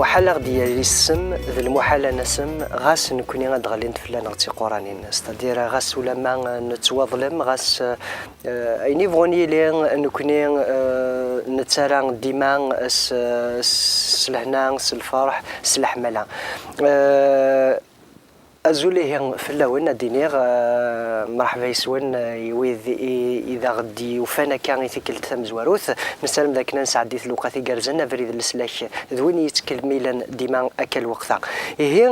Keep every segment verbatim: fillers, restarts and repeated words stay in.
Muḥal ad ɣ-d-yali ssem, d lmuḥal ad nasem, ɣas nekni ad d-ɣlint fell-aneɣ d tiquranin. C'est-à-dire, ɣas ulamma nettwaḍlem, ɣas, eh, ayen yebɣun yili, nekni, eh, nettarra dima s, s lehna, s lferḥ, s leḥmala. Eh, Azul ihi fell-awen, ad d-iniɣ, eh, mreḥba yes-wen, eh, i wid i, i d aɣ-d-yufan akka i tikkelt tamezwarut. Nessaram d akken ad nesɛeddi lewqat igerrzen, abrid n leslak d win yettkemmilen dima akka lweqt-a. Ihi,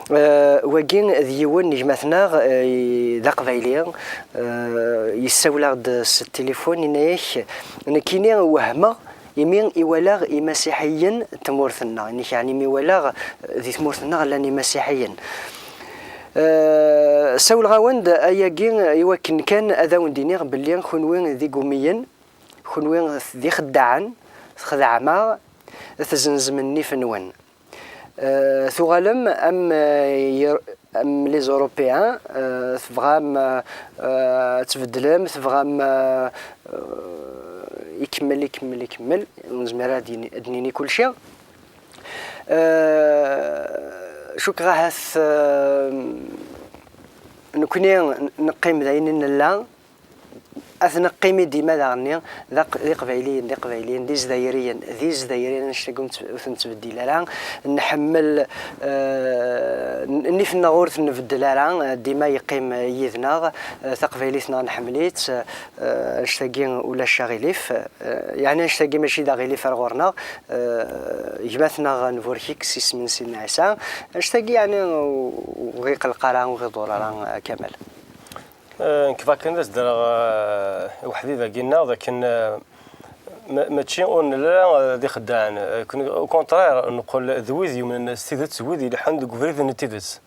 eh, wagi d yiwen n gma-tneɣ, eh, d aqbayli, eh, yessawel-aɣ-d s tilifun, yenna-yak, nekkini wehmeɣ imi i walaɣ imasiḥiyen n tmurt-nneɣ, inek yeɛni mi walaɣ, eh, di tmurt-nneɣ llan imasiḥiyen. Eh, sawleɣ-awen-d ayagi i wakken kan ad awen-d-iniɣ belli kunwi d igumiyen, kunwi d ixeddaɛen, txedɛem-aɣ, tzenzem nnif-nwen. Eh, tuɣalem am, eh, yir-, am les Européens, eh, tebɣam, eh, eh, ad tbeddlem, tebɣam, eh, eh, ikemmel, ikemmel, ikemmel, ur nezmir ara ad yini-, ad d-nini kulci. Eh, cukkeɣ ahat, eh, nekni neqqim d ayen i nella, ad neqqim i dima daɣenni d aq-, d iqbayliyen, d iqbayliyen, d izdayriyen, d izdayriyen, annect-agi ur nettb-, ur ten-nettbeddil ara. Nḥemmel, eh, n-, nnif-nneɣ ur t-nbeddel ara, eh, dima yeqqim yid-neɣ, eh, taqbaylit-nneɣ nḥemmel-itt, eh, annect-agi ulac aɣilif, eh, yeɛni annect-agi mačči d aɣilif ar ɣur-neɣ, eh, gma-tneɣ nburek-ik s isem n Sidna Ɛisa, annect-agi yeɛni ur, ur ɣ-iqelleq ara, ur ɣ-iḍur ara, eh, Kamal. Eh, nekk d akken d as-ddreɣ, eh, i weḥdi dagi-nneɣ, d akken, eh, ma-, mačči ur nelli ara, eh, d ixeddaɛen. Eh, ken-, au contraire, neqqel d wid yumnen s tidet, d wid ileḥḥun deg ubrid n tidet.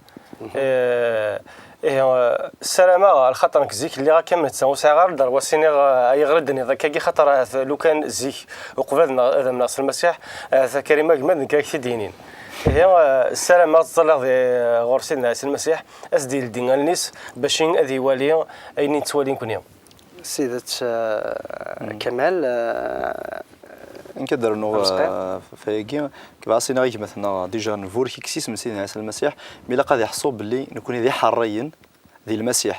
Eh, ihi, eh, ssarameɣ, lxaṭer nekk zik lliɣ akka am netta, ur sɛiɣ ara lderwa s-iniɣ, eh, ayɣer i d-tenniḍ akkagi, xaṭer ahat lukan zik, uqbel ad mneɣ, ad amneɣ s Lmasiḥ, ahat a Karim a gma d nekk ara k-t-id-yinin. Ihi, eh, ssarameɣ ad teṭṭalleɣ di, ɣur Sidna Ɛisa Lmasiḥ, ad s-d-yeldi allen-is, bac ad iwali ayen i nettwali nekni. S tidet, eh, Kamal, eh, Nekk ad d-rnuɣ, Azqi. Eh, f-, f-, ayagi, kebɣa s-iniɣ i gma-tneɣ, déjà, nburek-ik s isem n Sidna Ɛisa Lmasiḥ, mi ilaq ad iḥṣu belli nekni d iḥerriyen di Lmasiḥ.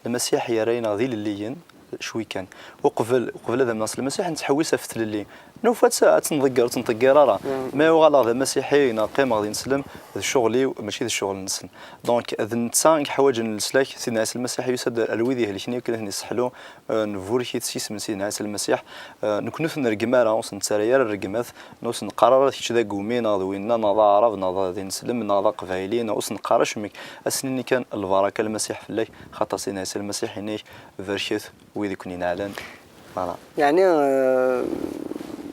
Lmasiḥ yerra-aneɣ d ilelliyen, cwi kan. Uqbel, uqbel ad amneɣ s Lmasiḥ, nettḥewwis ɣef tlelli. Nufa-tt ad tt-nḍegger, ur tt-nḍegger ara. Ma uɣaleɣ d amasiḥi, neɣ qqimeɣ d ineslem, d ccɣel-iw, mačči d ccɣel-nsen. Donc, d netta i yeḥwaǧen leslak, Sidna Ɛisa Lmasiḥ yusa-d ar wid ihelken i wakken ad ten-isseḥlu, eh, nburek-it s yisem n Sidna Ɛisa Lmasiḥ. Eh, nekni ur t-nreggem ara, ur s-nettarra ara rregmat, ur s-neqqar ara d kečč d agumi, neɣ d winna, neɣ d aɛrab, neɣ d, d ineslem, neɣ d aqbayli, neɣ ur s-neqqar acemma. Ad s-nini kan lbaraka n Lmasiḥ fell-ak, xaṭer Sidna Ɛisa Lmasiḥ yenna-ak, barket wid i ken-ineɛlen. Voilà. Yeɛni, eh,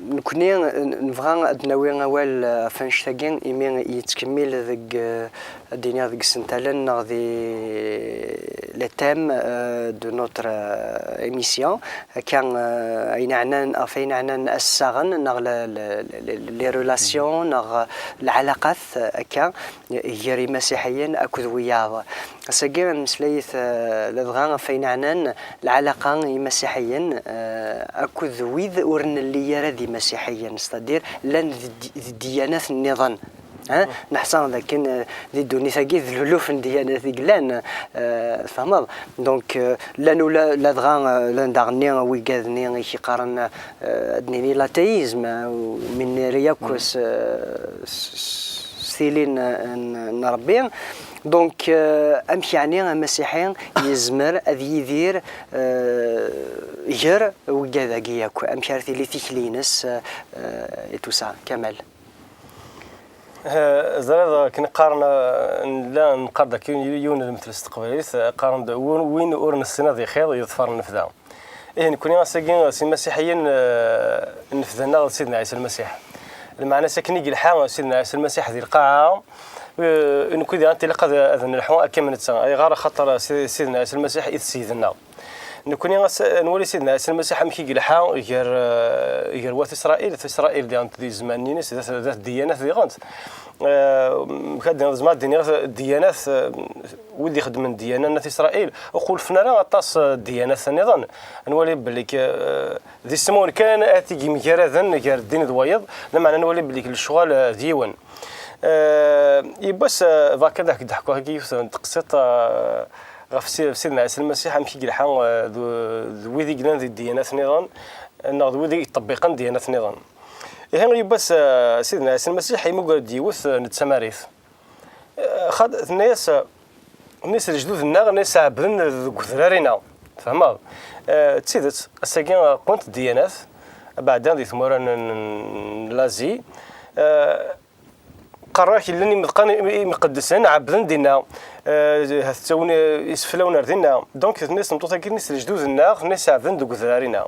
nekni, eh, nebɣa ad d-nawi awal, eh, ɣef annect-agi, imi yettkemmil deg, eh, ad d-iniɣ deg isental-nneɣ di le thème, eh, de notre, eh, émission. Akka, eh, ayen ɛnan, ɣef ayen ɛnan assaɣen, neɣ le, le, le, les relations, neɣ, eh, lɛalaqat, eh, akka, gar imasiḥiyen akked wiyaḍ. Ass-agi, ad nmeslay-it, eh, ladɣa ɣef ayen ɛnan lɛalaqa n imasiḥiyen, eh, akked wid ur nelli ara d imasiḥiyen, c'est-à-dire llan d, d ddiyanat nniḍen. Ha? Neḥṣa dakken, eh, di ddunit-agi d luluf n ddiyanat i yellan, eh, tfehmeḍ? Donc, eh, llan ula, ladɣa, eh, llan daɣenni wigad-nni i k-iqqaren, eh, ad nini l'athéisme, eh, mi nri akk s, s, s tili n, n, n Rebbi. Donc, eh, amek yeɛni amasiḥi yezmer ad yidir, eh, gar wigad-agi akk? Amek ara tili tikli-ines, eh, et tout ça, Kamal? Eh, ẓriɣ akken qqaren, eh, nella neqqar-d akka yiwen, yiwen n lemtel s teqbaylit, eh, qqaren-d, "Win, win ur nessin ad ixiḍ, yeḍfer nnefda." Ih, nekkni ass-agi s imasiḥiyen, eh, nnefda-nneɣ d Sidna Ɛisa Lmasiḥ. Lmeɛna-s akken i yelḥa Sidna Ɛisa Lmasiḥ di lqaɛa, eh, nekkni diɣen tilaq ad, ad nelḥu akka am netta. Ayɣer? Axaṭer Si-, Sidna Ɛisa Lmasiḥ i t-Ssid-nneɣ. Nekkni ass-, nwali Sidna Ɛisa Lmasiḥ amek i yelḥa gar, eh, gar wat Isṛayil, at Isṛayil diɣen di zzman-ines, d at, d at ddiyanat diɣen. Eh, ad d-iniɣ, zemreɣ ad d-iniɣ ddiyanat, eh, wid ixeddmen ddiyana n at Isṛayil, ur xulfen ara aṭas, eh, ddiyanat nniḍen. Nwali belli k-, eh, d ismawen kan at i yemgaraden gar ddin d wayeḍ, lameɛna nwali belli k-, lecɣal, eh, d yiwen. Eh, yiwwas, eh, bɣiɣ kan ad ak-d-ḥkuɣ yiwet n teqsiṭ, eh, ɣef si-, Sidna Ɛisa Lmasiḥ, amek i yelḥa, eh, d, d wid i yellan di ddiyanat nniḍen, neɣ d wid i yeṭṭebbiqen ddiyanat nniḍen. Ihi, yiwwas, eh, Sidna Ɛisa Lmasiḥ imuger-d yiwet, eh, n tamarit. Eh, xad-, tenna-yas, eh, tenna-yas: "Lejdud-nneɣ, nna-yas, ɛebbden deg udrar-inna." Tfehmeḍ? Eh, d tidet, ass-agi, eh, qqwent ddiyanat, abeɛda di tmura n, n, n Lazi. Eh, qqaren-ak llan imeḍqan im-, imqeddsen ɛebbden dinna, eh, ttawin, eh, iseflawen ar dinna. Donc, tenna-yas tmeṭṭut-agi, tenna-yas: "Lejdud-nneɣ, nna-yas, ɛebbden deg udrar-inna."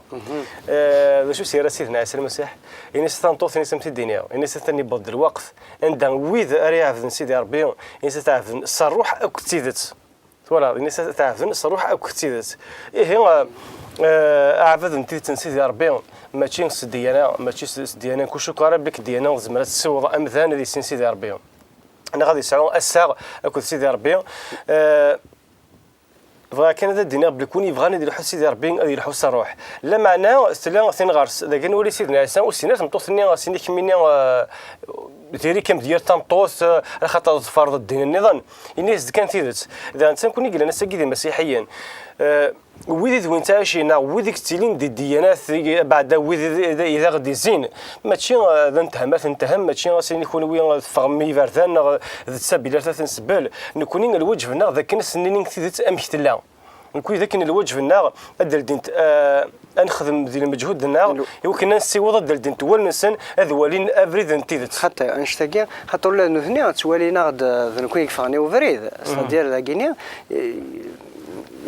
Eh, d acu s-yerra Sidna Ɛisa Lmasiḥ? Ini-as tameṭṭut, ini-as, am t-id-iniɣ, ini-as atan yewweḍ-d lweqt anda wid ara iɛebden Sidi Ṛebbi, ini-as ad t-ɛebden s ṛṛuḥ akked tidet. Twalaḍ, ini-as ad t-ɛebden s ṛṛuḥ akked tidet. Ihi, eh, eh, aɛbad n tidet n Sidi Ṛebbi, mačči s ddiyana, mačči s, s ddiyana n kucuk ara, bik ddiyana tzemmer ad tessiweḍ amdan ad yissin Sidi Ṛebbi, neɣ ad yesɛu assaɣ akked Sidi Ṛebbi. Eh, Bɣiɣ kan ad d-iniɣ belli kun yebɣan ad yelḥu Sidi Ṛebbi, ad yelḥu s ṛṛuḥ. Lameɛna, tella tin ɣer-s, dagi nwali Sidna Ɛisa, ur sin ara tmeṭṭut-nni, as-ini kemmini, eh, diri-kem d yir tameṭṭut, eh, axaṭer tḍefreḍ ddin nniḍen. Ini-as-d kan tidet. Daɣen d nekkni i yellan ass-agi d imasiḥiyen. Eh, wid i d win ttɛicin, neɣ wid i yettilin di ddiyanat, i, abeɛda wid i, i, i d aɣ-d-izzin. Mačči, eh, d anethem, ad t-nethem, mačči as-ini kunwi, eh, teffɣem i yiberdan, neɣ d ttabilat ad t-nsebbel. Nekkni, lwaǧeb-nneɣ d akken ad sen-nini tidet amek tella. Nekkni d akken lwaǧeb-nneɣ ad d-ldint, eh, ad nexdem di lmeǧhud-nneɣ, iwakken ad nessiweḍ ad d-ldint wallen-nsen, ad walin abrid n tidet. Xaṭi, annect-agi, xaṭi ula d nutni ttwalin-aɣ-d, eh, d nekkni i yeffɣen i ubrid, c'est-à-dire dagi-ni, eh,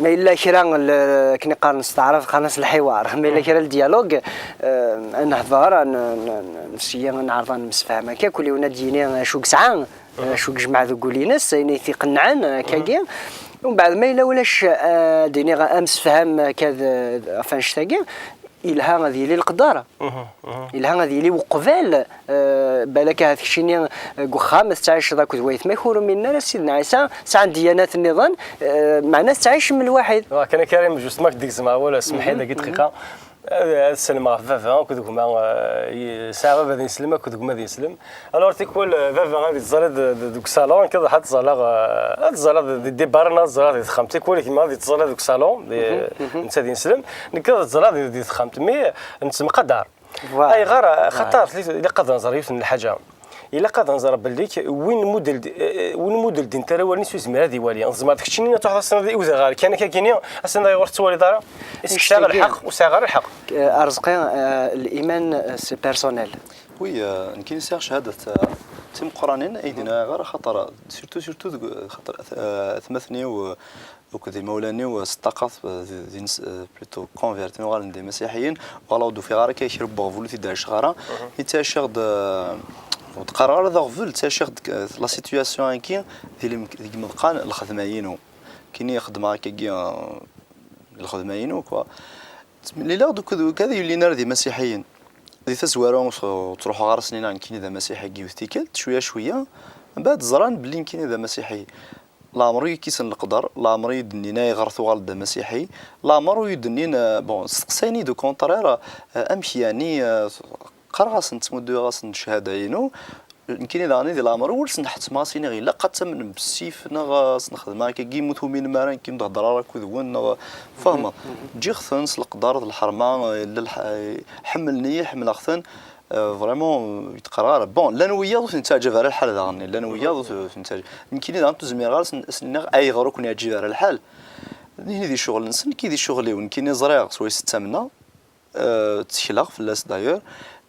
ma yella kra n l-, akken i qqaren s taɛrabt, qqaren-as lḥiwar, ma yella kra n dialogue, eh, ad nehder, ad n-, n-, n-, nesyi ad neɛreḍ ad nemsefham akka, kul yiwen ad d-yini acu yesɛa, acu yejmeɛ deg wul-ines, ayen i t-iqennɛen, akkagi. Umbeɛd, ma yella ulac, eh, ad d-iniɣ amsefham akka d, d, ɣef annect-agi, yelha ad yili leqder. Yelha ad yili uqbal, eh, balak ahat keččini, eh, deg uxxam tettɛiceḍ akked wayetma-k, ur uminen ara Sidna Ɛisa, sɛan ddiyanat nniḍen, eh, meɛna tettɛicem lwaḥid. Wa, kan akka ara yemjus, ma k-d-gezmeɣ awal, semmeḥ-iyi dagi dqiqa. Ad, ad sellmeɣ ɣef baba akked gma, eh, i-, sɛiɣ baba d ineslem akked gma d ineslem. Alors, tikwal, eh, baba ad yettẓalla d, d, deg usalon, nekk ad ttẓallaɣ, eh, ad ttẓallaɣ di, di dibara neɣ ad ttẓallaɣ di texxamt. Tikwal gma ad yettẓalla deg usalon, di, netta d ineslem, nekk ad ttẓallaɣ di, di texxamt. Mais, eh, nettemqadar. Voilà. Ayɣer? Xaṭer ilaq ad nẓer yiwet n lḥaǧa. Ilaq ad nẓer belli k-, win mudel d-, eh, win mudel ddin tara wallen-is ur yezmir ad iwali. Tzemreḍ keččini ad truḥeḍ ass-nni i udaɣar kan akka-kini, ass-nni ɣur tettwaliḍ ara. Is sɛiɣ lḥeqq, ur sɛiɣ ara lḥeqq. Eh, Arezqi, eh, liman, eh, c'est personnel. Oui, euh, nekkini sɛiɣ cchadat, euh, d timeqqranin, ay d-nniɣ ɣer, axaṭer, surtout, surtout deg, xaṭer, euh, atmaten-iw, euh, akked imawlan-iw, euh, s ṭṭaqat, euh, d, d ines-, euh, plutôt convertin, uɣalen d imasiḥiyen, uɣaleɣ ur d-ufiɣ ara akka kra n weɣbel ur t-id-ɛiceɣ ara. Mi ttɛiceɣ-d, euh, ur d-qqareɣ ara d aɣbel, ttɛiceɣ-d, euh, la situation-agi, di lem-, deg imeḍqan lxedma-inu. Kini xedmeɣ akkagi, euh, lxedma-inu, quoi. Ttemliliɣ-d akked, akked yellin ara d imasiḥiyen. Di tazwara, ur ttruḥuɣ ara s-nnineɣ nekkini d amasiḥi deg yiwet tikkelt, cwiya, cwiya. Mbeɛd ẓran belli nekkini d amasiḥi. Leɛmer ur yi-kkisen leqder, leɛmer ur yi-d-nnin ayɣer tuɣaleḍ d amasiḥi, leɛmer ur yi-d-nnin, euh, bon, steqsayen-iyi-d au contraire, euh, amek yeɛni, euh, qqareɣ-asen, ttmudduyeɣ-asen ccahada-inu, nekkini daɣen di leɛmer ur sen-ḥettmeɣ, as-iniɣ ilaq ad tamnem bessif neɣ, euh, ad sen-xedmeɣ akkagi, ma ur tuminem ara, nekkini ur d-heddreɣ ara akked-wen, neɣ, fehmeḍ? Ǧǧiɣ-ten s leqder d lḥerma, euh, yella lḥ-, euh, ḥemmlen-iyi, ḥemmleɣ-ten. Euh, vraiment, euh, ur yi-d-qqar ara. Bon, llan wiyaḍ ur ten-yettaɛǧab ara lḥal daɣen. Llan wiyaḍ ur ten-yettaɛǧab. Nekkini daɣen ur zmireɣ ara sen-, ad sen-iniɣ ayɣer ur ken-yeɛǧib ara lḥal. Nitni di ccɣel-nsen, nekki di ccɣel-iw. Nekkini ẓriɣ s wayes ttamneɣ, euh, ttekleɣ fell-as d'ailleurs.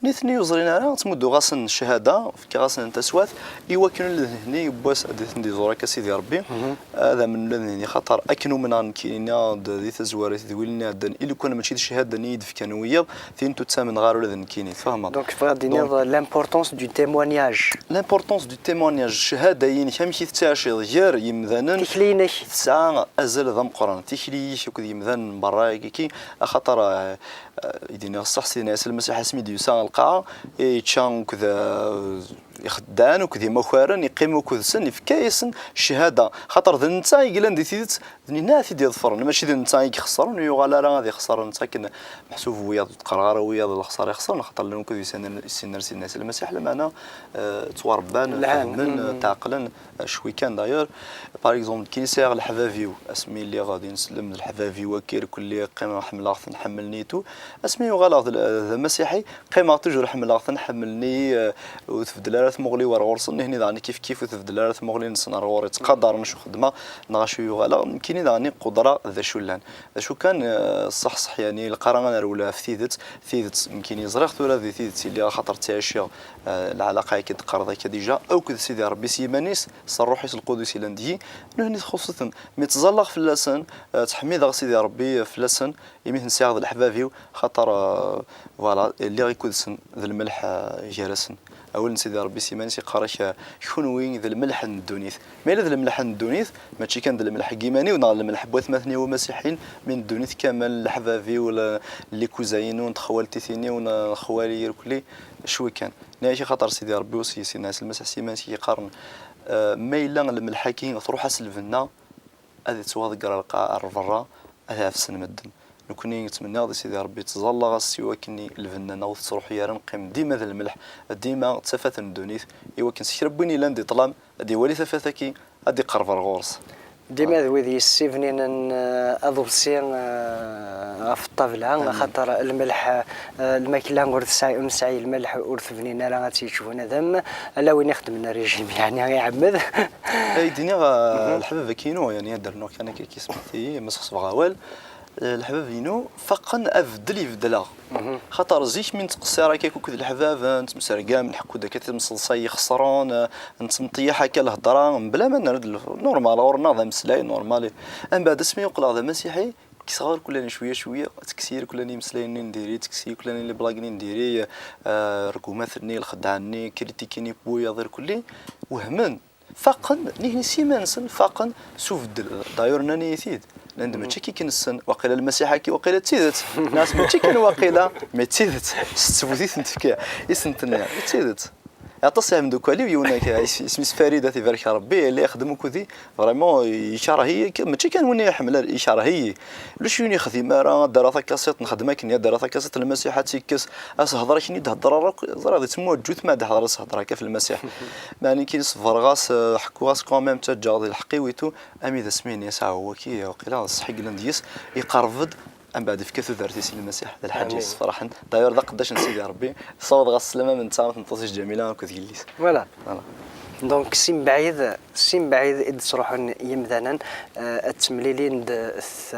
Nitni ur ẓrin ara, ttmudduɣ-asen ccahada, fkiɣ-asen taswat, i wakken ula d nitni yiwwas ad ten-d-iẓur akka Sidi Ṛebbi. Ad amnen ula d nitni, xaṭer akken umneɣ nekkini-nni d, di tazwara, tidwilin iɛeddan, i lukan mačči d ccahada-nni i yi-d-fkan wiyaḍ, tin ur ttamneɣ ara ula d nekkini, tfehmeḍ? Donc, tebɣiḍ ad d-tiniḍ l'importance du témoignage. L'importance du témoignage, ccahada-inek, amek i tettɛiciḍ gar yimdanen, tikli-inek tesɛa azal d ameqqran. Tikli-ik akked yimdanen n berra, kiki, axaṭer, eh, eh, i d-iniɣ ṣṣeḥ, Sidna Ɛisa Lmasiḥ asmi d-yusa ɣer lqaɛa, i yečča akked, eh, ixeddaɛen akked imakaren, iqqim akked-sen, ifka-yasen cchada. Xaṭer d netta i yellan di tidet, d ninna ad t-id-iḍefren, mačči d netta i ixeṣren, ur yuɣal ara ad ixṣer netta akken meḥsub wiyaḍ ur d-qqareɣ ara wiyaḍ lexṣara ixeṣren, xaṭer llan akked isinner, isinner Sidna Ɛisa Lmasiḥ, lameɛna, eh, ttwaṛebban, fehmen, ttɛeqlen, eh, cwi kan d'ailleurs. Par exemple, nekkini sɛiɣ leḥbab-iw, asmi lliɣ din selleɣ d leḥbab-iw akka irkelli, qqimeɣ ḥemmleɣ-ten, ḥemmlen-iyi tout. Asmi uɣaleɣ d, d amasiḥi, qqimeɣ toujours ḥemmleɣ-ten, ḥemmlen-iyi, eh, ur tbeddel ara tmuɣli-w ar ɣur-sen, nihni daɣen kif kif ur tbeddel ara tmuɣli-nsen ar ɣur-i, ttqadaren acu xeddmeɣ, neɣ acu yuɣaleɣ, nekkini daɣen qudreɣ d acu llan. D acu kan, eh, ṣṣeḥ ṣṣeḥ, yani, ilaq ara ad nerwel ɣef tidet, tidet, nekkini ẓriɣ tura di tidet i lliɣ, axaṭer ttɛiciɣ, eh, lɛalaqa akka d-qqareḍ akka déjà, akked Sidi Ṛebbi s yiman-is, s Ṛṛuḥ-is Lqudus yellan deg-i, nehni txuṣṣ-iten. Mi ttẓallaɣ fell-asen, eh, ttḥemmideɣ Sidi Ṛebbi fell-asen, imi ten-sɛiɣ d leḥbab-iw, xaṭer, eh, voilà, lliɣ akked-sen d lmelḥ, eh, gar-asen. Awal n Sidi Ṛebbi s yiman-is yeqqar-ak, eh, kunwi d lmelḥ n ddunit. Ma yella d lmelḥ n ddunit, mačči kan d lmelḥ n yiman-iw neɣ lmelḥ n watmaten-iw imasiḥiyen, mi n ddunit kamel, leḥbab-iw, l-, likuza-inu, n texwaltitin-iw, n xwali irkelli, cwi kan. Nniɣ-ak axaṭer Sidi Ṛebbi usi Sidna Ɛisa Lmasiḥ s yiman-is i yeqqaren, eh, ma yella lmelḥ-agi truḥ-as lbenna, ad ittwaḍegger ar lqa-, ar berra, ad ɛefsen medden. Nekkni nettmenni di Sidi Ṛebbi, ttẓallaɣ-as i wakken i lbenna-nneɣ ur tettruḥu ara, neqqim dima d lmelḥ, dima d tafat n ddunit, i wakken s kra n win yellan di ṭṭlam, ad iwali tafat-agi, ad iqerreb ar ɣur-s. Dima d wid yessibninen, eh, aḍebsi, eh, ɣef ṭṭabla, axaṭer lmelḥ, eh, lmakla ur tesɛi, ur nesɛi lmelḥ ur tebnin ara ad tt-yečč bunadem, ala win ixeddmen régime, yeɛni iɛemmed. Ay d-iniɣ, eh, leḥbab-agi-inu, yani ad d-rnuɣ kan akka, ismeḥt-iyi ma sxesbeɣ awal. Eh, leḥbab-inu, faqen abeddel i beddleɣ. Xaṭer zik mi nettqeṣṣir akka akked leḥbab, eh, nettemsergam, nḥekku-d akka timseḍsa ixeṣren, eh, nettemṭeyyaḥ akka lhedra, mebla ma nerr-d lef-, normal, ɣur-neɣ d ameslay, normal. Ambeɛd asmi uqleɣ d amasiḥi, kkseɣ irkelli-nni cwiya cwiya, ttekkes-iyi irkelli-nni imeslayen-nni n diri, ttekkes-iyi irkelli-nni liblagen-nni n diri, eh, rgumat-nni, lxedɛa-nni, critique-nni n wiyaḍ irkelli, wehmen. Faqen, nitni s yiman-nsen faqen s ubeddel. D'ailleurs, nnan-iyi-t-id. Nnan-d, mačči akka i k-nessen, waqila Lmasiḥ-agi, waqila d tidet. Nniɣ-as, mačči kan waqila, mais d tidet. S ttbut i ten-tefka, i sen-tenna, d tidet. Aṭas n imeddukal-iw, yiwen akka, is-, isem-is Farid, ad t-ibarek Ṛebbi, yella ixeddem akked-i, vraiment, yekreh-iyi, mačči kan win i iḥemmel, yekreh-iyi. Ulac win yexdim ara, ad d-ara takasiṭ, nxeddem akken, ad d-ara takasiṭ n Lmasiḥ, ad tt-ikkes, ad s-hedreɣ akken i d-hedreɣ akk, ẓriɣ di tmuǧǧut ma d-hedreɣ s hedreɣ akka f Lmasiḥ. Meɛna nekkini ṣebreɣ-as, eh, ḥekkuɣ-as quand même, ttaǧǧaɣ di lḥeqq-iw et tout, ami d asmi ini-as, ah, waki, waqila d ṣṣeḥ i yellan deg-s, iqerreb-d, ambeɛd ifka tudert-is i Lmasiḥ, d lḥaǧa yessefraḥen. D'ailleurs, d aqeddac n Sidi Ṛebbi, ssawḍeɣ-as sslam am netta, tmeṭṭut-is Ǧamila akked yelli-s. Voilà. Voilà. Donc, si mebɛid, si mebɛid i d-ttruḥun yimdanen, eh, ad ttemlilin d t-,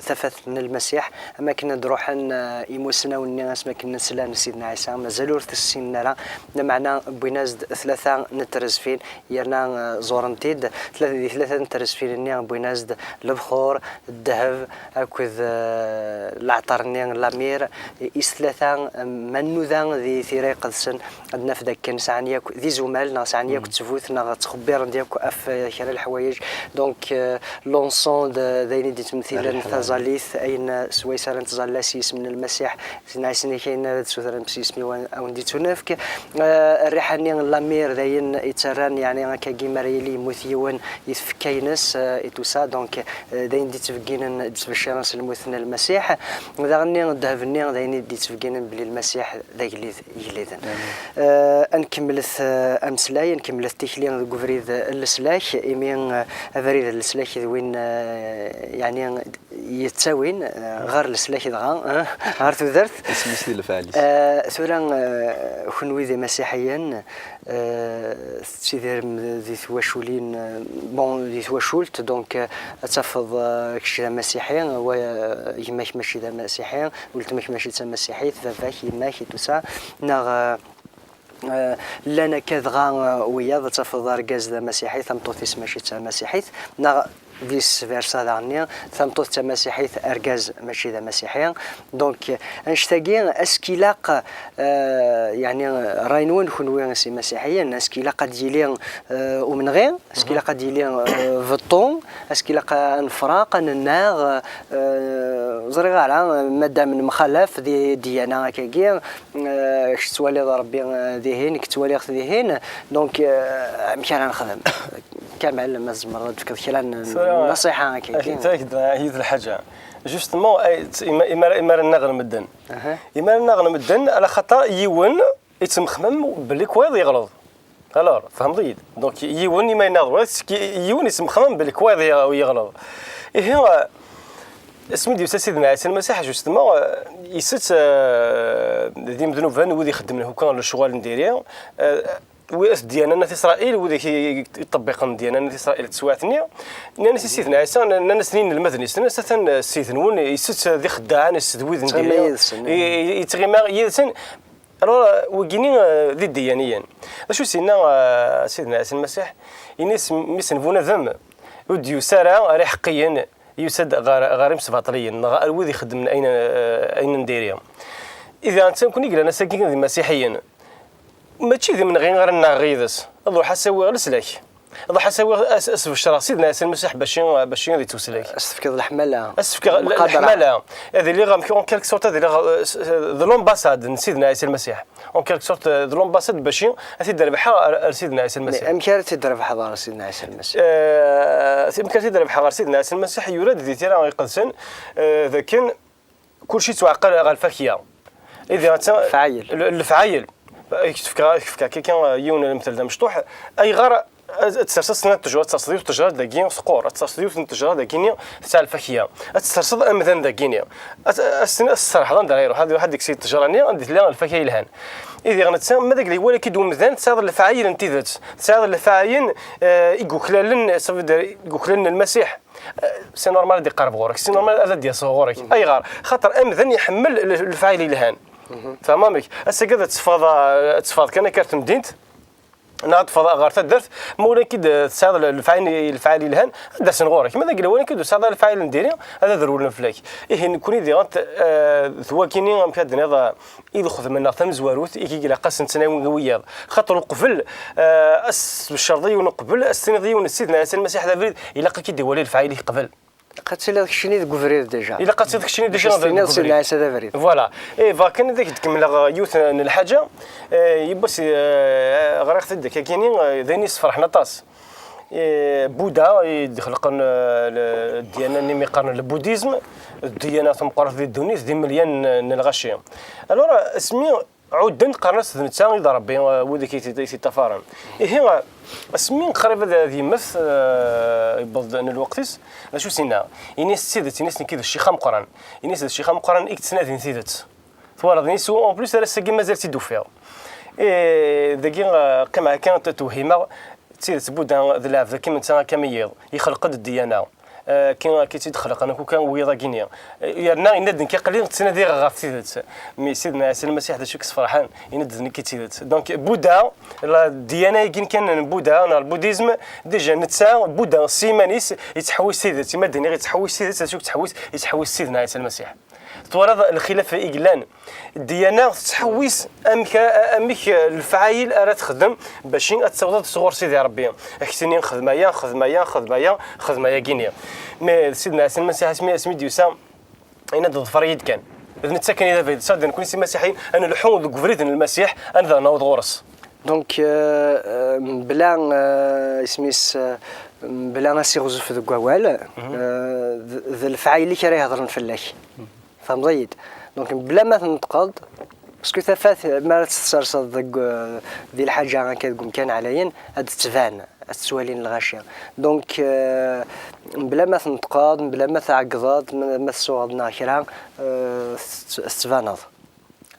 tafat n Lmasiḥ, am akken ad d-ruḥen, eh, imusnawen-nni asmi akken slan Sidna Ɛisa, mazal ur t-ssinen ara, lameɛna wwin-as-d tlata n trezfin, yerna, eh, ẓuren-t-id, tla-, di tlata n trezfin-nni wwin-as-d lebxur, ddheb, akked, eh, leɛṭer-nni n lamir, i s tlata, eh, ma nnuda di Tira Iqedsen, ad naf d akken sɛan yakk d izumal, neɣ sɛan yakk ttbut, neɣ ttxebbiren-d yakk ɣef, eh, kra n leḥwayeǧ. Donc, eh, l'encens d, d ayen i d-yettmethilen taẓallit, ayen, eh, swayes ara nettẓalla s yisem n Lmasiḥ, Sidna Ɛisa, ayen ara d-tessutremt s yisem-iw ad wen-d-ittunefk. Eh, rriḥa-nni n lamir d ayen yettarran, yeɛni akkagi mi ara yili yemmut yiwen i tfekka-ines, eh, et tout ça. Donc, eh, d ayen d-yettbegginen, d-yettbecciren s lmut n Lmasiḥ. Daɣen-nni ddheb-nni d ayen i d-yettbegginen belli Lmasiḥ d agellid n yigelliden. Eh, ad nkemmlet, eh, ameslay, ad nkemmlet tikli deg ubrid n leslak, imi, eh, abrid n leslak d win, eh, yeɛni yettawin, eh, ɣer leslak dɣa, eh, ɣer tudert. Isem-is di lefɛal-is. Eh, tura, eh, kenwi d imasiḥiyen, eh, tettidirem di twaculin, eh, bon, di twacult, donc, eh, ad tafeḍ, eh, kečč d amasiḥi, wa, eh, gma-k mačči d amasiḥi, weltma-k mačči d tamasiḥit, baba-k, yemma-k, et tout ça, neɣ, eh, Eh, llan akka dɣa, eh, wiyaḍ, ad tafeḍ argaz d amasiḥi, tameṭṭut-is mačči d tamasiḥit, neɣ vice versa daɣenni, tameṭṭut d tamasiḥit, argaz mačči d amasiḥi. Donc, annect-agi, est-ce qu'il ilaq, euh, yeɛni, ṛṛay-nwen kenwi s imasiḥiyen, est-ce qu'il ilaq ad yili, euh, umenɣi, est-ce qu'il ilaq ad yili, euh, beṭṭu, est-ce qu'il ilaq ad nefreq, ad nennaɣ, euh, ẓriɣ ara, madame nemxalaf di ddiyana akkagi, euh, kečč tettwaliḍ Ṛebbi, euh, dihin, kečč ttwaliɣ-t dihin, donc, euh, amek ara nexdem? Kamal, ma tzemreḍ ad d-tefkeḍ kra n nnṣiḥa akkagi. Tura, ak-d yiwet lḥaǧa. Justement, ay, t-, ima-, imar-, imar-nneɣ n medden. Aha. Imar-nneɣ n medden, ala xaṭer yiwen yettmexmam belli wayeḍ yeɣleḍ. Alors, tfehmeḍ-iyi-d. Donc, yiwen ima yenna-d wayeḍ, yiwen yettmexmam belli wayeḍ ye-, yeɣleḍ. Ihi, euh, asmi d-yusa Sidna Ɛisa Lmasiḥ, justement, euh, isett, euh, d imednuben, wid ixeddmen hukkan lecɣal n diri, euh, wi-, s ddiyana n At Isṛayil, wid i, i, iṭebbiqen ddiyana n At Isṛayil teswiɛt-nni, nnan-as i Sidna Ɛisa, nnan-as inelmaden-is, nnan-as, atan, eh, Ssid-nwen, isett d ixeddaɛen, issedwid n diri, yid-sen, i, i, yettɣima yid-sen. Alors, eh, wigini, eh, d iddiyaniyen. D acu s-yenna, eh, Sidna Ɛisa Lmasiḥ? Ini-as, mmi-s n bunadem, ur d-yusi ara, ara iḥeqqiyen, yusa-d ɣer, ɣer imesbaṭliyen, neɣ ar wid ixeddmen ayen, eh, ayen n diri. Ihi, atan kun i yellan ass-agi d imasiḥiyen. Mačči d imenɣi ara nnaɣeɣ yid-s. Ad ruḥ ad s-awiɣ leslak. Ad ruḥ ad s-awiɣ, ad s-, ad s-becreɣ Sidna Ɛisa Lmasiḥ bac, bac ad yettwaslak. Ad s-tefkeḍ leḥmala. Ad s-fkeɣ l-, lmuqadara. Leḥmala. Ad iliɣ, amek, en quelque sorte, ad iliɣ, eh, s-, s-, d l'ambassade n Sidna Ɛisa Lmasiḥ. En quelque sorte, eh, d l'ambassade bac ad t-id-rebḥeɣ ar, ar Sidna Ɛisa Lmasiḥ. Mais amek ara t-id-rebḥeḍ ɣer Sidna Ɛisa Lmasiḥ? Eh, amek ara t-id-rebḥeɣ ɣer Sidna Ɛisa Lmasiḥ, yura-d di Tira Iqedsen, eh, d akken kulci yettwaɛqal ɣer lfakya. Ihi, atta, lefɛayel. L-, lefɛayel. K-, tefka, tefka kika yiwen n lemtel d amecṭuḥ. Ayɣer ad, ad tserseḍ snat ttejra, ad tserseḍ yiwet ttejra dagi teqqur, ad tserseḍ yiwet n ttejra dagini tesɛa lfakya, ad tserseḍ amdan dagini, ad, ad s-, ad s-tserḥeḍ anda ara iruḥ, ad iruḥ ad yekkes ttejra-nni anda tella lfakya yelhan. Ihi netta, ma d agla iwala-k-id umdan, tesɛiḍ lefɛayel n tidet, tesɛiḍ lefɛayel, eh, i yuklalen, ça veut dire, i yuklalen Lmasiḥ. C'est normal ad iqerreb ɣur-k, c'est normal ad d-yas ɣur-k. Ayɣer? Xaṭer amdan iḥemmel l-, lefɛayel yelhan. Tfehmeḍ amek? Ass-agi ad teffɣeḍ, ad teffɣeḍ kan akka ar temdint, neɣ ad teffɣeḍ ɣer taddart, ma ulamek-id tesɛiḍ l-, lefɛayel, lefɛayel yelhan, ad d-asen ɣur-k. Ma d agla iwala-k-id ur tesɛiḍ ara lefɛayel n diri, ad, ad rewlen fell-ak. Ihi, nekkni diɣen, eh, d wakini, amek ad d-niniḍ, eh, i d-xedmen neɣ tamezwarut i ilaq ad sen-ttnawin wiyaḍ. Xaṭer uqbel, eh, ad s-tbecreḍ i yiwen uqbel, ad s-tiniḍ i yiwen Sidna Ɛisa Lmasiḥ d abrid, ilaq ad k-id-iwali lefɛayel-ik qbel. Ilaq ad tiliḍ keččini deg ubrid déjà. Ilaq ad tiliḍ keččini déjà deg ubrid. Sidna Ɛisa d abrid. Voilà. Eh, bɣiɣ kan ad ak-d-kemmleɣ, eh, yiwet n lḥaǧa. Eh, yiwwas, eh, ɣriɣ-t-id akkagini, eh, d ayen yessefraḥen aṭas. Eh, Buda i d-ixelqen, eh, le-, ddiyana-nni mi qqaren le bouddhisme, ddiyana tameqqrant di ddunit, d imelyan n, n lɣaci. Alors, asmi ɛudden, qqaren-as d netta i d Ṛebbi, eh, wid i t-, i t-iṭṭafaren. Ihi, eh, asmi qrib ad, ad yemmet, eh, yewweḍ-d n lweqt-is, d acu s-yenna? Ini-as d tidet, ini-as nekki d ccix ameqqran. Ini-as d ccix ameqqran i yettnadin tidet. Twalaḍ, ini-as, en plus, ar ass-agi mazal-tt-id-ufiɣ. Eh, dagi, eh, qqimeɣ akka, t-, twehhimeɣ, d tidet, Buda d lɛebd akka netta akka am yiḍ, yexleq-d ddiyana. Eh, akken, akken i tt-id-xelqen akk kan wiyaḍ-agi-nni. Eh, yerna yenna-d, nekk aql-i ttnadiɣ ɣef tidet. Mi Sidna Ɛisa Lmasiḥ d acu i yesferḥen, yenna-d, d nekk i d tidet. Donc, Buda, la ddiyana-agi kan n Buda, neɣ le bouddhisme, déjà netta, Buda, s yiman-is, yettḥewwis tidet. Ma d-iniɣ yettḥewwis tidet, d acu i yettḥewwis? Yettḥewwis Sidna Ɛisa Lmasiḥ. Twalaḍ lxilaf i yellan? Ddiyana tettḥewwis amek, amek lefɛayel ara texdem bac ad tawḍeḍ sɣur Sidi Ṛebbi. Ad k-tini xdem aya, xdem aya, xdem aya, xdem ayagi-nni. Mais Sidna Ɛisa Lmasiḥ asmi, asmi d-yusa, yenna-d, ḍfer-iyi-d kan. D netta kan i d abrid. Sɛedda nekkni s imasiḥiyen, ad nelḥu deg ubrid n Lmasiḥ, ad naweḍ ɣur-s. Donc, euh, euh, mebla, euh, isem-is, euh, mebla asiɣzef deg wawal, euh, d, d lefɛayel-ik ara ihedṛen fell-ak. Tfehmeḍ-iyi-d? Donc, mebla ma tneṭqeḍ, parce que tafat, mi ara tt-tesserseḍ deg, euh, di lḥaǧa akka deg umkan ɛlayen, ad d-tban, ad tt-ttwalin lɣaci. Donc, euh, mebla ma tneṭqeḍ, mebla ma tɛeggḍeḍ, ma, ma tsuɣeḍ neɣ kra, euh, tett-, tettbaneḍ.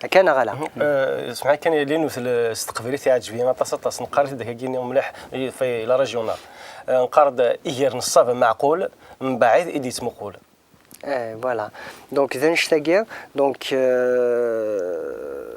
Akka neɣ ala? Mhm. Eh, semḥ kan, yelli n utel-, s teqbaylit iɛǧeb-iyi aṭas, aṭas. Neqqar-it deg-agi-nni mliḥ, i, fi la régionale. Eh, neqqar-d, iger n ṣṣaba meɛqul, mbaɛid i d-yettmuqul. Eh, voilà. Donc, d annect-agi, donc, euh,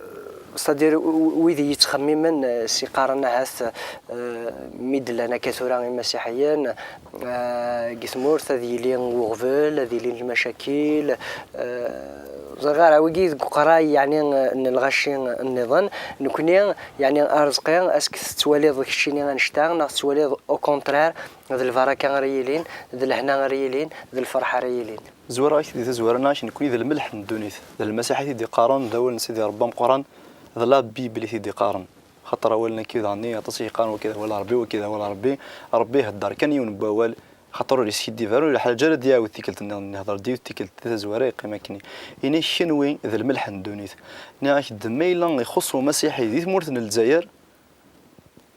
C'est-à-dire, w-, w-, wid i yettxemmimen, eh, s iqqaren ahat, eh, mi d-llan akka tura imasiḥiyen, eh, deg tmurt ad yili uɣbel, ad ilin lmacakil, eh, ẓriɣ ara wigi deg uqerray, yeɛni, eh, n lɣaci nniḍen. Nekni, yeɛni, Arezqi, est-ce que tettwaliḍ keččini annect-a, neɣ tettwaliḍ au contraire d lbaraka ara yilin, d lehna ara yilin, d lferḥ ara yilin? Zwareɣ-ak di tazwara-nneɣ, nekni d lmelḥ n ddunit. D lmasiḥ i t-id-iqqaren, d awal n Sidi Ṛebbi ameqqran, d la Bible i t-id-iqqaren. Xaṭer awal-nni daɣen, aṭas i yeqqaren wagi d awal Ṛebbi, wagi d awal Ṛebbi. Ṛebbi ihedder kan yiwen n wawal, xaṭer ur yeskiddib ara, ur yeḥwaǧ ara ad d-iɛawed tikkelt nniḍen, ihedder-d yiwet tikkelt, di tazwara yeqqim akkenni. Ini-k kenwi d lmelḥ n ddunit. Nniɣ-ak-d, ma yella ixuṣṣ umasiḥi di tmurt n Lezzayer,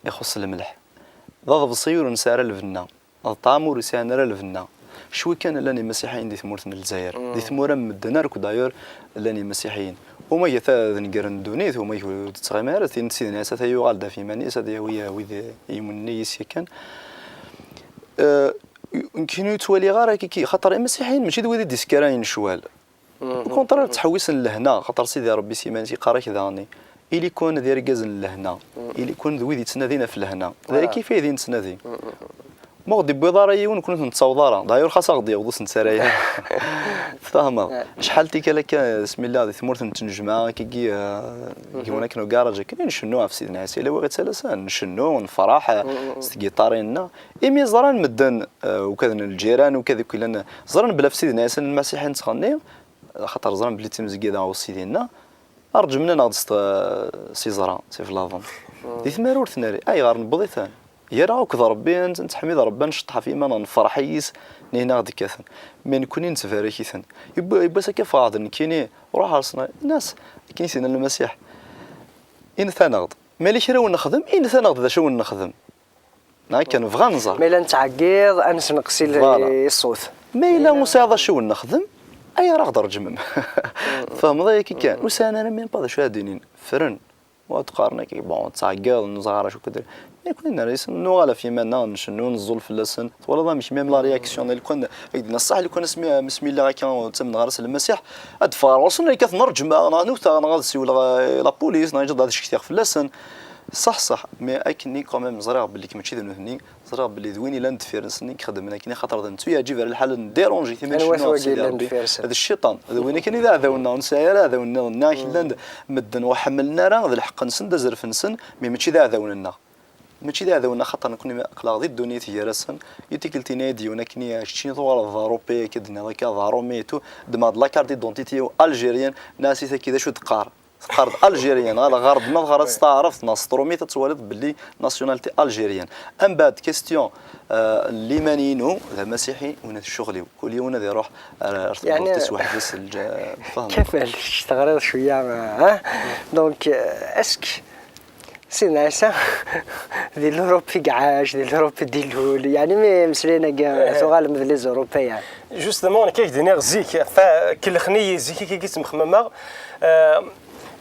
ixuṣṣ lmelḥ. D aḍebsi ur nesɛi ara lbenna. D ṭṭɛam ur yesɛin ara lbenna. Cwi kan llan imasiḥiyen di tmurt n Lezzayer. Di tmura n medden akk d'ailleurs llan imasiḥiyen. Umagat ad negren ddunit, umagat ur d-tettɣimi ara, tin n Sidna Ɛisa ta yuɣal-d ɣef yiman-is, ad yawi, eh, wid yumnen yis yakan. Eh, nekkini ur ttwaliɣ ara kiki, xaṭer imasiḥiyen mačči d wid i d-iskarayen ccwal. Au contraire, ttḥewwisen lehna, xaṭer Sidi Ṛebbi s yiman-is yeqqar-ak daɣen, ili-ken d irgazen n lehna, ili-ken d wid yettnadin ɣef lehna. D aya kif ay d nettnadi. Ma ur ɣ-d-iwwiḍ ara yiwen, nekkni ur t-nettaweḍ ara. D'ailleurs, xas a ɣ-d-yaweḍ, ur s-nettarra ara. Tfehmeḍ? Acḥal tikkal akka, asmi lliɣ di tmurt n tnejmaɛ, akkagi, eh, deg yiwen akken ugaraj akken, i ncennu ɣef Sidna Ɛisa, yella wi ɣ-ittalasen, ncennu, nefṛeḥ, eh, s tgiṭarin-nneɣ. Imi ẓran medden, eh, ukad n lǧiran, ukad akk yellan, ẓran belli ɣef Sidna Ɛisa n Lmasiḥ i nettɣenni, axaṭer ẓran belli d timezgida ɣer Sidi-nneɣ, ṛejmen-aneɣ-d s t-, s iẓra, s iblaḍen. Di tmarurt nari, ayɣer newweḍ-iten? Gar-aɣ akked Ṛebbi, n-, nettḥemmid Ṛebbi, nceṭṭeḥ ɣef yiman-nneɣ, nefṛeḥ yis, nehna ɣ-d-kkaten. Mi nekkni nettbarak-iten. Yewwi-, yiwwas akka ffɣeɣ-d nekkini, ruḥeɣ ɣer-sen, nnas, akken i s-yenna Lmasiḥ. Init-aneɣ-d. Ma yella kra wen-nexdem, init-aneɣ-d d acu wen-nexdem. Neɣ akken bɣan ẓer. Ma yella nettɛeggiḍ, ad nesneqsi l-, voilà, i ṣṣut. Ma yella ur sɛiḍ acu wen-nexdem, ayɣer aɣ-d-reǧmem? Tfehmeḍ ayagi kan? Ur sɛin ara même pas d acu ad d-inin. Ffren. Wa d-qqaren akka, bon, ttɛeggiḍ, neẓra acu k-d-, nekkni nerra-yasen, nuɣal ɣef yiman-nneɣ, ncennu, neẓẓul fell-asen. Twalaḍ amek, même la réaction, lukan, ak-d-nna ṣṣeḥ, lukan asmi, asmi lliɣ akka, ttamneɣ ara s Lmasiḥ, ad d-ffɣeɣ ɣur-sen, akka ad ten-reǧmeɣ, neɣ ad ten-wteɣ, neɣ ad siwleɣ, eh, i la police, neɣ ad ccetkiɣ fell-asen. Ṣṣeḥ, ṣṣeḥ, mais akkenni quand même ẓriɣ belli mačči d nutni, ẓriɣ belli d win yellan deffir-nsen i ixeddmen akken, axaṭer d nettu yeɛǧib ar lḥal n déranger-it, imi anwa-t ncennu ɣef Sidi Ṛebbi, d cciṭan, d win akken i d aɛdaw-nneɣ, ur nesɛi ara aɛdaw-nniḍen, nniɣ-ak llan-d medden ur ḥemmlen ara, d lḥeqq-nsen, d azref-nsen, mais mačči d aɛdawen-nneɣ. Mačči d aɛdawen-nneɣ, axaṭer nekkni aql-aɣ di ddunit gar-asen, i tikkelt-nni i d-yiwen akken, keččini tuɣaleḍ d Aṛupi, akka d-tenniḍ akka d Aṛumi et tout, ddmeɣ-d la carte d'identité algérienne, nniɣ-as i taki d acu d-teqqar? Teqqar-d Algérien, ɣer ɣer-d ma teɣriḍ s taɛrabt neɣ s trumit ad twaliḍ belli nationalité algérienne. Mbeɛd question, euh, n liman-inu d amasiḥi, win d ccɣel-iw. Kul yiwen ad iruḥ ar, ar tmurt-is weḥd-s, lǧa-, tfehmeḍ? Kamal, kečč teɣriḍ cwiya, ha? Donc, euh, est-ce que Sidna Ɛisa di l'Europe i iɛac, di l'Europe i d-ilul, yeɛni mi meslayen-agi tuɣalem d les Européens. Justement, nekk ak-d-iniɣ zik, fa-, kellxen-iyi zik, akka i ttemxemmameɣ. Euh,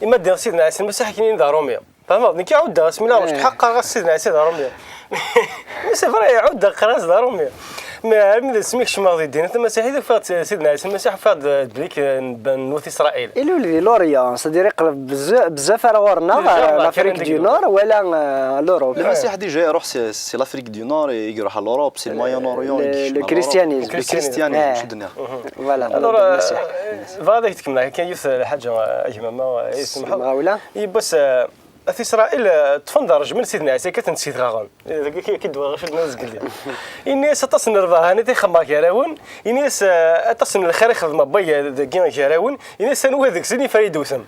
Ima d-nniɣ Sidna Ɛisa Lmasiḥ akken d Aṛumi. Tfehmeḍ? Nekk ɛuddeɣ asmi la ɣ-ttḥeqqaɣ ɣas Sidna Ɛisa d Aṛumi. Mais c'est vrai, ɛuddeɣ qqareɣ-as d Aṛumi. Mais armi d asmi kecmeɣ di ddin tamasiḥit, ufiɣ-d Sidna Ɛisa Lmasiḥ, ufiɣ-d, euh, d-, belli n, n wat Isṛayil. Ilul di l'Orient, c'est-à-dire iqreb bzz-, bezzaf ar ɣur-neɣ, l'Afrique du Nord, wala, euh, l'Europe. Lmasiḥ déjà iruḥ si, si l'Afrique du Nord, i iruḥ à l'Europe, si le Moyen-Orient, le christianisme. Le christianisme, acu d-nniɣ. Voilà. Alors, euh, bɣiɣ ad ak-d-kemmleɣ kan yiwet lḥaǧa, a gma-ma, euh, yiwwas, euh, At Isṛayil, eh, ṭṭfen-d ṛejmen Sidna Ɛisa, kkaten-t s yedɣaɣen. Eh, dagi ki, ki d-wwiɣ acu d-nniḍ zgelli. Ini-as aṭas n lbahanat i xedmeɣ gar-awen, ini-as, eh, aṭas n lxir i xedmeɣ bay-, dagi gar-awen, ini-as anwa deg-sen i fara yi-d-wten.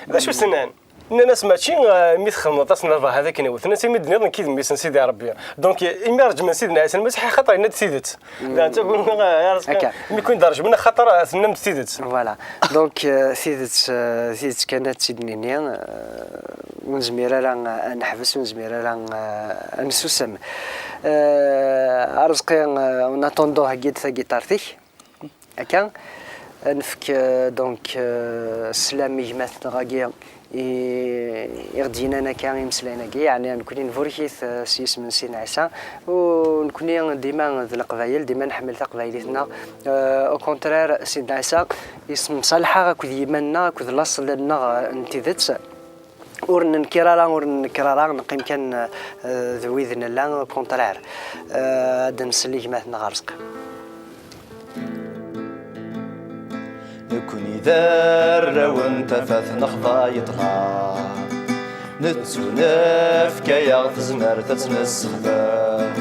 D acu s-nnan? Nnan-as mačči, eh, mi txedmeḍ aṭas n lbahanat akken i wten, nnan-as imi d-nniḍ nekk i d mmi-s n Sidi Ṛebbi. Donc, eh, imi ṛejmen Sidna Ɛisa Lmasiḥ, axaṭer yenna-d tidet. Daɣen taguni, eh, mi ken-id-ṛejmen, axaṭer, eh, tennam-d tidet. Voilà. Donc, euh, tidet, euh, tidet kan ad tt-id-nini, euh, ur nezmir ara, euh, ad neḥbes, ur nezmir ara, euh, ad nsusem. Euh, Arezqi, euh, en attendant, heggi-d tagiṭart-ik. Akka, ad nefk, euh, donc, euh, sslam i gma-tneɣ-agi, i, i ɣ-d-yennan akka imeslayen-agi, yeɛni nekkni nburek-it, eh, s yisem n Sidna Ɛisa, u nekkni dima d Leqbayel, dima nḥemmel taqbaylit-nneɣ. Eh, au contraire, Sidna Ɛisa yessemṣalaḥ-aɣ akked yiman-nneɣ, akked laṣel-nneɣ, eh, n tidet. Ur nenker ara, ur nenker ara, neqqim kan, eh, d wid nella, au contraire. Eh, ad nsel i gma-tneɣ Arezqi. Nekkni d arraw n tafat nexḍa i ṭṭlam, nettunefk-ayaɣ tezmert ad tt-nessexdem.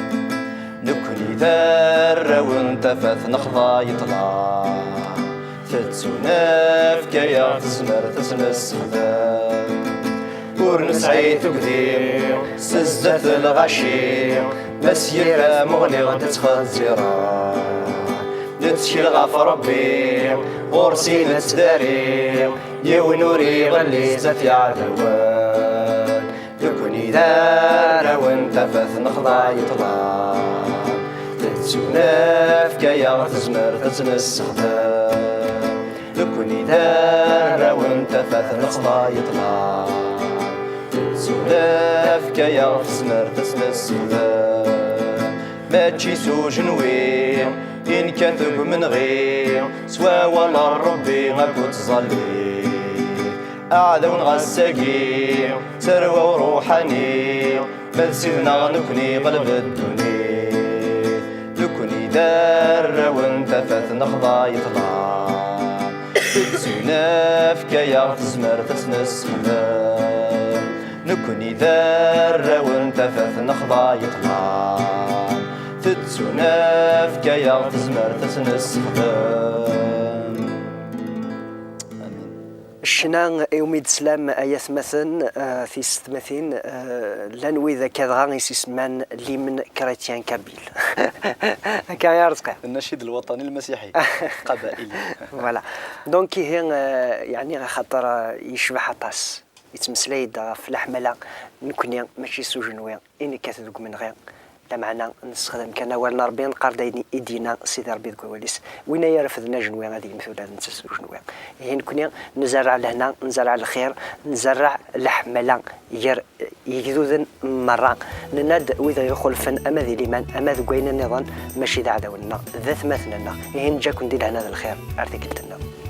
Nekkni d arraw n tafat nexḍa i ṭṭlam, tettunefk-ayaɣ tezmert ad tt-nessexdem. Ur nesɛi tugdi s zdat lɣaci, ma s yir tamuɣli d-ttxezziren. Nettkel ɣef Ṛebbi, ɣur-s i nettdari, yiwen ur iɣelli zdat iɛdawen. Nekkni d arraw n tafat nexḍa i ṭṭlam, tettunefk-ayaɣ tezmert ad tt-nessexdem. Nekkni d arraw n tafat nexḍa i ṭṭlam, tettunefk-ayaɣ tezmert ad tt-nessexdem. Mačči s ujenwi i nekkat deg umenɣi, s wawal n Ṛebbi akked tẓallit. Aɛdaw-nneɣ ass-agi d tarwa uṛuḥani, ma d Sidna nekkni ɣleb ddunit. Nekkni d arraw n tafat nexḍa i ṭṭlam, tettunefk-ayaɣ tezmert ad tt-nessexdem. Nekkni d arraw n tafat nexḍa i ṭṭlam, tettunefk-ayaɣ tezmert ad tt-nessexdem. Amin. Ccna iwumi d-teslam ay atmaten, eh, tisetmatin, eh, llan wid akka dɣa i s-isemman l'hymne chrétien kabyle. Akka i Arezqi. النشيد الوطني المسيحي. قبائلي. Voilà. Donc ihi, eh, yeɛni axaṭer, eh, yecbeḥ aṭas. Yettmeslay-d ɣef leḥmala, nekkni mačči s ujenwi i nekkat deg umenɣi, lameɛna nessexdam kan awal n Ṛebbi, neqqar-d ayen i d-yenna Sidi Ṛebbi deg wawal-is: "Win ay irefden ajenwi ad yemmet ula d netta s ujenwi." Ihi nekkni nzerreɛ lehna, nzerreɛ lxir, nzerreɛ leḥmala gar yigduden merra. Nenna-d wid ixulfen ama di liman, ama deg wayen nniḍen, mačči d aɛdawen-nneɣ, d atmaten-nneɣ. Ihi neǧǧa-ken di lehna d lxir ar tikkelt-nniḍen.